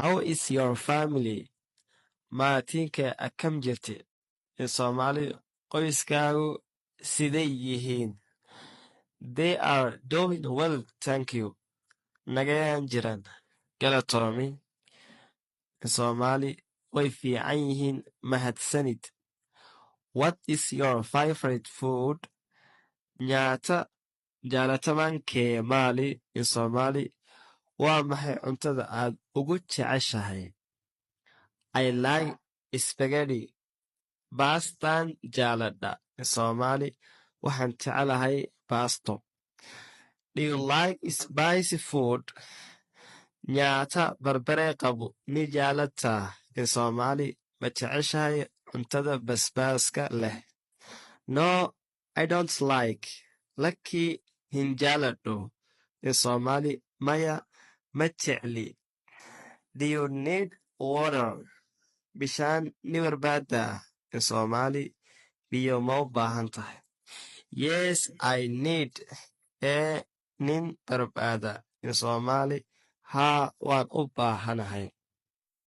How is your family? Maatiin kee akkam jirti? In Somali, qoyskaagu sidey yihiin? They are doing well, thank you. Nagayaan jiran, galatoomi. In Somali, way fiican yihiin, mahadsanid. What is your favorite food? Nyaata jaalatamaan kee maali? In Somali, waa maxay cuntada aad ugu jeceshahay? I like spaghetti. Baastaan jaaladha. In Somali, waxaan jecelahay baasto. Do you like spicy food? Nyaata barbaree qabu ni jaalataa? In Somali, ma jeceshahay cuntada basbaaska leh? No, I don't like. Lakkii, hin jaaladhu. In Somali, maya, ma jecli. Do you need water? Bishaan ni barbaaddaa? In Somali, biyo ma u baahan tahay? Yes, I need. Ee, nin barbaada. In Somali, haa, waan u baahanahay.